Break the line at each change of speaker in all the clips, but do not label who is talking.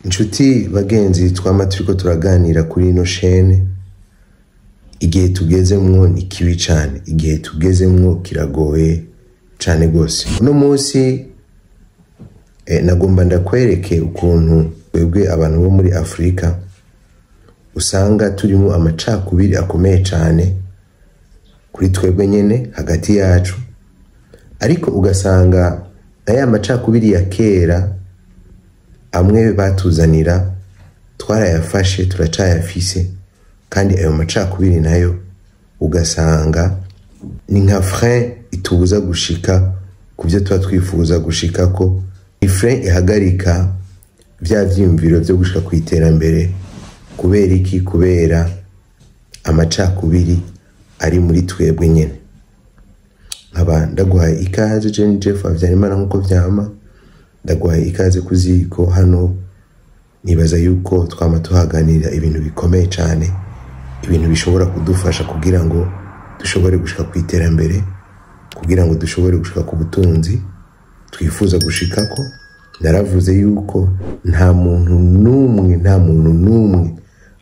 Inshuti bagenzi twama turiko turaganira kuri ino shene, igihe tugezemwo ni kibi cane, igihe tugezemwo kiragoye cane gose. Uno munsi nagomba ndakwereke ukuntu twebwe abantu bo muri Afrika usanga turimo amacakubiri akomeye cane kuri twebwe nyene hagati yacu, ariko ugasanga aya macakubiri ya kera amwe batuzanira twarayafashe turacayafise, kandi ayo macakubiri nayo ugasanga ni nka frein itubuza gushika ku byo tuba twifuza gushikako, ni frein ihagarika vya vyiyumviro vyo gushika ku iterambere. Kubera iki? Kubera amacakubiri ari muri twebwe nyene. Nkaba ndaguhaye ikaze Jane Jeff Habyarimana nkuko vyama, ndaguhaye ikaze ku ziko hano. Nibaza yuko twama tuhaganira ibintu bikomeye cane, ibintu bishobora kudufasha kugira ngo dushobore gushika ku iterambere, kugira ngo dushobore gushika ku butunzi twifuza gushikako. Naravuze yuko nta muntu n'umwe, nta muntu n'umwe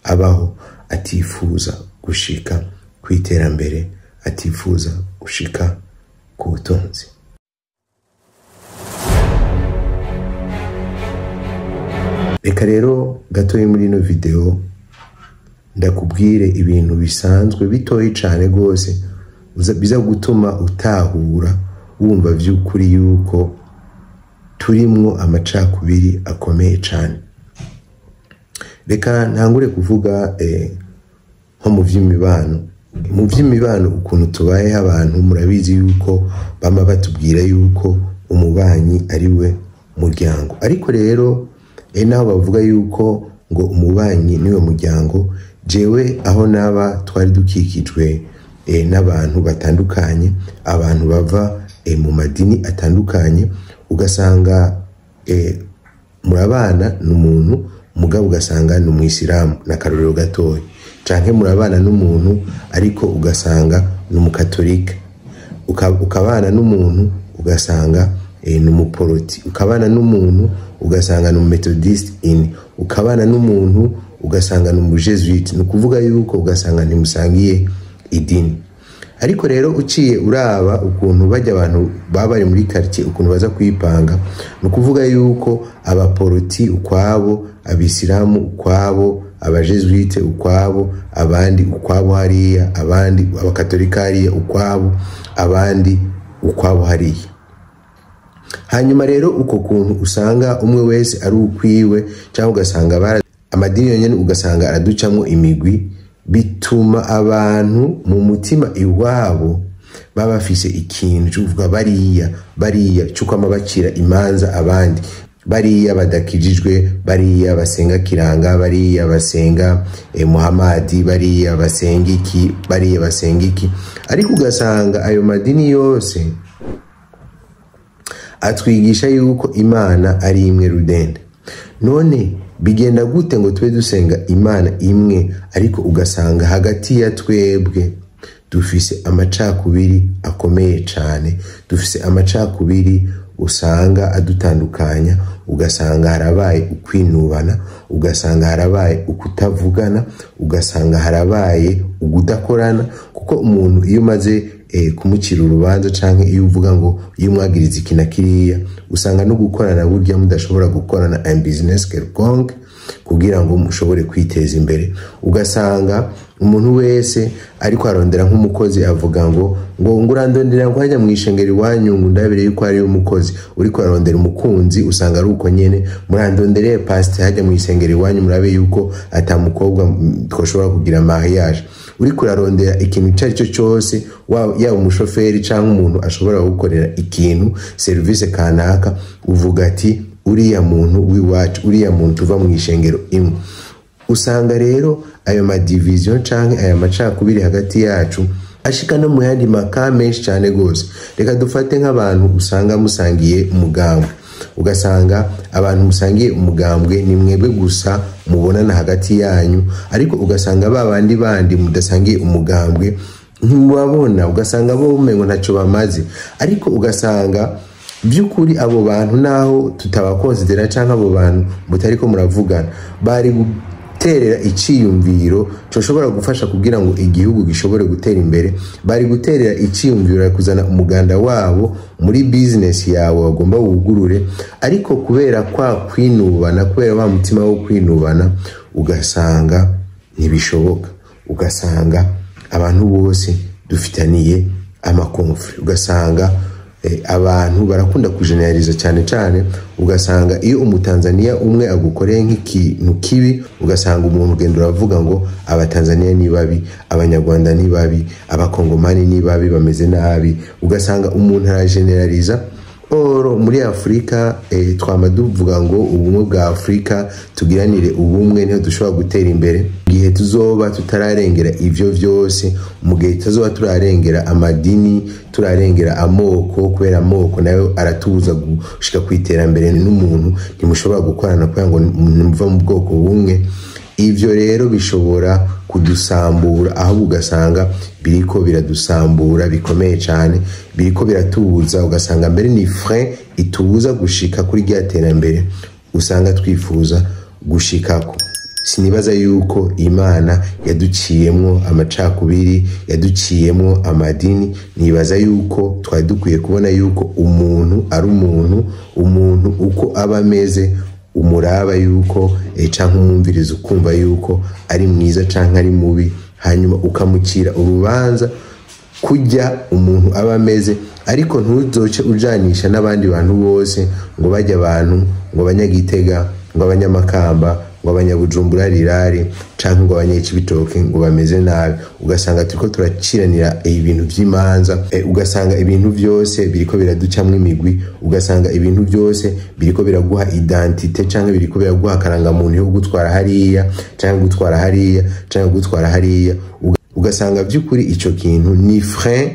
abaho atifuza gushika ku iterambere, atifuza gushika ku butunzi. Reka rero gatoyi muri ino video ndakubwire ibintu bisanzwe bitoyi cane gose biza gutuma utahura wumva vy'ukuri yuko turimwo amacakubiri akomeye cane. Reka ntangure kuvuga nko mu vy'imibano. Mu vy'imibano ukuntu tubayeho abantu, murabizi yuko bama batubwira yuko umubanyi ari we muryango, ariko rero naho bavuga yuko ngo umubanyi niwe muryango, jewe aho naba twari dukikijwe n'abantu batandukanye, abantu bava mu madini atandukanye, ugasanga murabana n'umuntu mugabo ugasanga ni umwisilamu na karorero gatoya, canke murabana n'umuntu ariko ugasanga ni umukatolika, ukabana n'umuntu ugasanga ni umuporoti, ukabana n'umuntu ugasanga ni umumethodiste in, ukabana n'umuntu ugasanga ni umujesuite. Ni ukuvuga yuko ugasanga ntimusangiye idini. Ariko rero uciye uraba ukuntu bajya abantu baba bari muri quartier ukuntu baza kwipanga, ni ukuvuga yuko abaporoti ukwabo, abisilamu ukwabo, abajesuite ukwabo, abandi ukwabo hariya, abandi abakatolika hariya ukwabo, abandi ukwabo hariya. Hanyuma rero uko kuntu usanga umwe wese ari ukwiwe, cyangwa ugasanga amadini yonyene ugasanga araducamwo imigwi, bituma abantu mu mutima iwabo baba bafise ikintu cy'uvuga bariya bariya cy'uko bakira imanza abandi, bariya badakijijwe, bariya basenga kiranga, bariya basenga Muhammadi, bariya basenga iki, bariya basenga iki. Ariko ugasanga ayo madini yose atwigisha yuko Imana ari imwe rudende. None bigenda gute ngo tube dusenga Imana imwe, ariko ugasanga hagati ya twebwe dufise amacakubiri akomeye cane, dufise amacakubiri usanga adutandukanya, ugasanga harabaye ukwinubana, ugasanga harabaye ukutavugana, ugasanga harabaye ugudakorana. Kuko umuntu iyo umaze kumucira urubanza canke iyo uvuga ngo iyo umwagiriza iki na kiriya, usanga no gukorana burya mudashobora gukorana un business quelconque kugira ngo mushobore kwiteza imbere. Ugasanga umuntu wese ariko arondera nk'umukozi avuga ngo ngo ngurandondera ngo hajya mwishengero iwanyu ngo ndabire yuko ari umukozi, uriko arondera umukunzi usanga ari uko nyene, murandondereye pastor hajya mwishengero iwanyu murabe yuko atamukobwa twoshobora kugira mariage. Uriko urarondera ikintu icyo ari cyo cyose, yaba umushoferi cyangwa umuntu ashobora gukorera ikintu service kanaka, uvuga ati uriya muntu w'iwacu, uriya muntu tuva mu ishengero imwe. Usanga rero ayo madivision canke aya macakubiri hagati yacu ashika no mu yandi maka menshi cyane gose. Reka dufate nk'abantu usanga musangiye umugambwe, ugasanga abantu musangiye umugambwe ni mwebwe gusa mubonana hagati yanyu, ariko ugasanga babandi bandi mudasangiye umugambwe ntimubabona, ugasanga bo umengo ntacyo bamaze. Ariko ugasanga By'ukuri abo bantu naho tutabakonsidera, canke abo bantu mutariko muravugana bari guterera iciyumviro coshobora gufasha kugira ngo igihugu gishobore gutera imbere, bari guterera iciyumviro kuzana umuganda wabo muri business yawe bagomba wugurure. Ariko kubera kwa kwinubana, kubera wa mutima wo kwinubana, ugasanga ntibishoboka, ugasanga abantu bose dufitaniye ama conflits, ugasanga abantu barakunda kujeneraliza cyane cyane. Ugasanga iyo Umutanzania umwe agukoreye nk'ikintu kibi, ugasanga umuntu ugenda uravuga ngo Abatanzania ni babi, Abanyarwanda ni babi, Abakongomani ni babi, bameze nabi, ugasanga umuntu arajeneraliza. Or muri Afurika twama duvuga ngo ubumwe bwa Afurika, tugiranire ubumwe, niho dushobora gutera imbere. Igihe tuzoba tutararengera ivyo vyose, mu gihe tuzoba turarengera amadini, turarengera amoko, kubera amoko nayo aratubuza gushika ku iterambere, n'umuntu ntimushobora gukorana kubera ngo ntimuva mu bwoko bumwe. Ivyo rero bishobora kudusambura, ahubwo ugasanga biriko biradusambura bikomeye cyane, biriko biratubuza, ugasanga mbere ni frein itubuza gushika kuri rya terambere usanga twifuza gushikako. Sinibaza yuko Imana yaduciyemwo amacakubiri, yaduciyemwo amadini. Nibaza yuko twari dukwiye kubona yuko umuntu ari umuntu, umuntu uko aba ameze umuraba yuko canke umwumviriza ukumva yuko ari mwiza canke ari mubi, hanyuma ukamucira urubanza kujya umuntu aba ameze, ariko ntuzoce ujanisha n'abandi bantu bose ngo bajya abantu, ngo Abanyagitega, ngo Abanyamakamba, ngo Abanyabujumbura rirare, canke ngo Abanyecibitoke ngo bameze nabi. Ugasanga turiko turaciranira ibintu vy'imanza, ugasanga ibintu vyose biriko biraducamwo imigwi, ugasanga ibintu vyose biriko biraguha identité canke biriko biraguha akarangamuntu yo gutwara hariya canke gutwara hariya canke gutwara hariya. Ugasanga vy'ukuri ico kintu ni frein,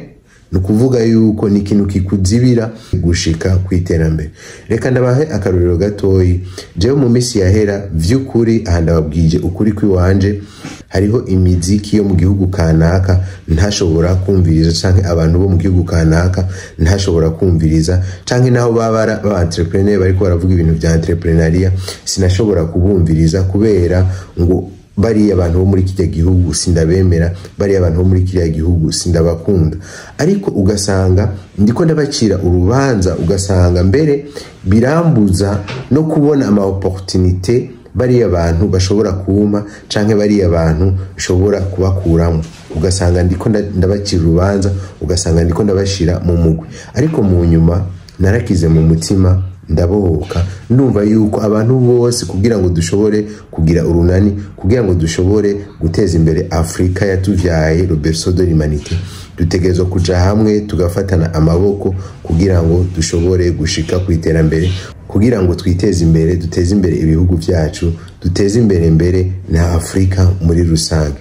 ni ukuvuga yuko ni ikintu kikuzibira gushika ku iterambere. Reka ndabahe akarorero gatoyi. Jewe mu minsi yahera, vy'ukuri aha ndababwije ukuri kw'iwanje, hariho imiziki yo mu gihugu kanaka ntashobora kumviriza, canke abantu bo mu gihugu kanaka ntashobora kumviriza, canke naho baba ba entrepreneur bariko baravuga ibintu vya entrepreneuriat, sinashobora kubumviriza kubera ngo bariya abantu bo muri kiriya gihugu sindabemera, bariya abantu bo muri kiriya gihugu sindabakunda. Ariko ugasanga ndiko ndabacira urubanza, ugasanga mbere birambuza no kubona ama opportunité bariya bantu bashobora kumpa canke bariya bantu nshobora kubakuramo. Ugasanga ndiko ndabacira urubanza, ugasanga ndiko ndabashira mu mugwi. Ariko mu nyuma narakize mu mutima, ndabohoka, ndumva yuko abantu bose, kugira ngo dushobore kugira urunani, kugira ngo dushobore guteza imbere Afrika yatuvyaye, le berceau de l'humanité, dutegerezwa kuja hamwe tugafatana amaboko kugira ngo dushobore gushika ku iterambere, kugira ngo twiteze imbere, duteze imbere ibihugu vyacu, duteze imbere mbere na Afrika muri rusange.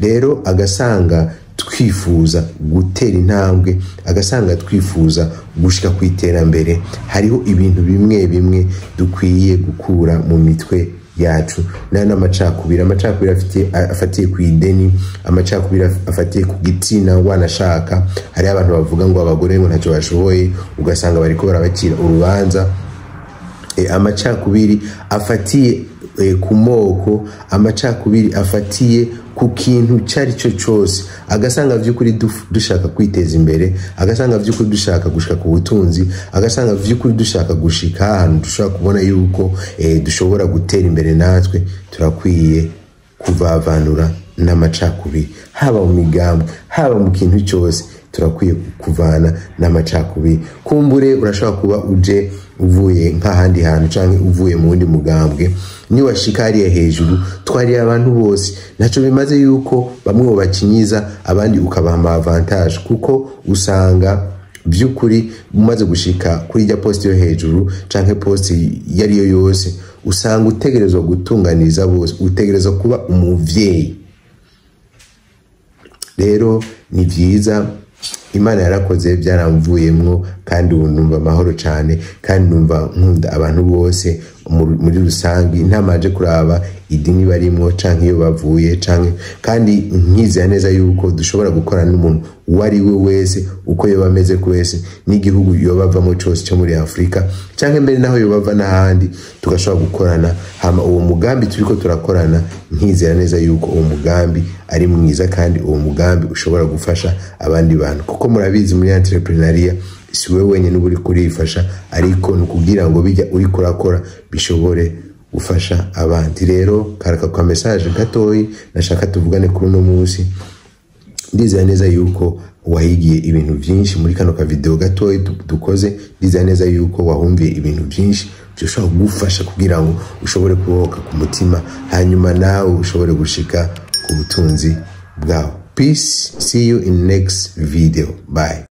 Rero agasanga twifuza gutera intambwe, agasanga twifuza gushika ku iterambere, hariho ibintu bimwe bimwe dukwiye gukura mu mitwe yacu, nayo n'amacakubiri, amacakubiri afatiye ku ideni, amacakubiri afatiye ku gitsina. Wanashaka hariho abantu bavuga ngo abagore ngo ntacyo bashoboye, ugasanga bariko barabacira urubanza. Amacakubiri afatiye ku moko, amacakubiri afatiye ku kintu cyari cyo cyose. Agasanga vy'ukuri dushaka kwiteza imbere, agasanga vy'ukuri dushaka gushika ku butunzi, agasanga vy'ukuri dushaka gushika ahantu dushobora kubona yuko dushobora gutera imbere natwe, turakwiye kuvavanura n'amacakubiri, haba mu migambwe, haba mu kintu cyose, turakwiye kuvana n'amacakubiri. Kumbure urashobora kuba uje uvuye nk'ahandi hantu canke uvuye mu wundi mugambwe, niwashika hariya hejuru twariye abantu bose, ntaco bimaze yuko bamwe bakinyiza abandi ukabaha ama avantage, kuko usanga by'ukuri umaze gushika kuri rya poste yo hejuru canke poste yariyo yose, usanga utegerezwa gutunganiriza bose, utegerezwa kuba umuvyeyi. Rero ni vyiza, Imana yarakoze, byaramvuyemwo, kandi ubu numva amahoro cane, kandi numva nkunda abantu bose. muri rusange, ntamanje kuraba idini barimwo canke iyo bavuye canke. Kandi nkizera neza yuko dushobora gukorana n'umuntu uwo ari we wese, uko yoba ameze kwese, n'igihugu yoba avamo cose cyo muri Afurika, canke mbere naho yoba ava n'ahandi, tugashobora gukorana. Hama uwo mugambi turiko turakorana, nkizera neza yuko uwo mugambi ari mwiza kandi uwo mugambi ushobora gufasha abandi bantu, kuko murabizi muri entrepreneuriat si wewe wenyine uba uriko urifasha, ariko ni ukugira ngo bijya uriko urakora bishobore gufasha abandi. Rero karaka kwa message gatoyi nashaka tuvugane kuri uno munsi. Ndizera neza yuko wahigiye ibintu byinshi muri kano ka video gatoyi dukoze. Ndizera neza yuko wahumviye ibintu byinshi bishobora kugufasha kugira ngo ushobore kubohoka ku mutima, hanyuma nawe ushobore gushika ku butunzi bwawe. Peace, see you in next video, bye.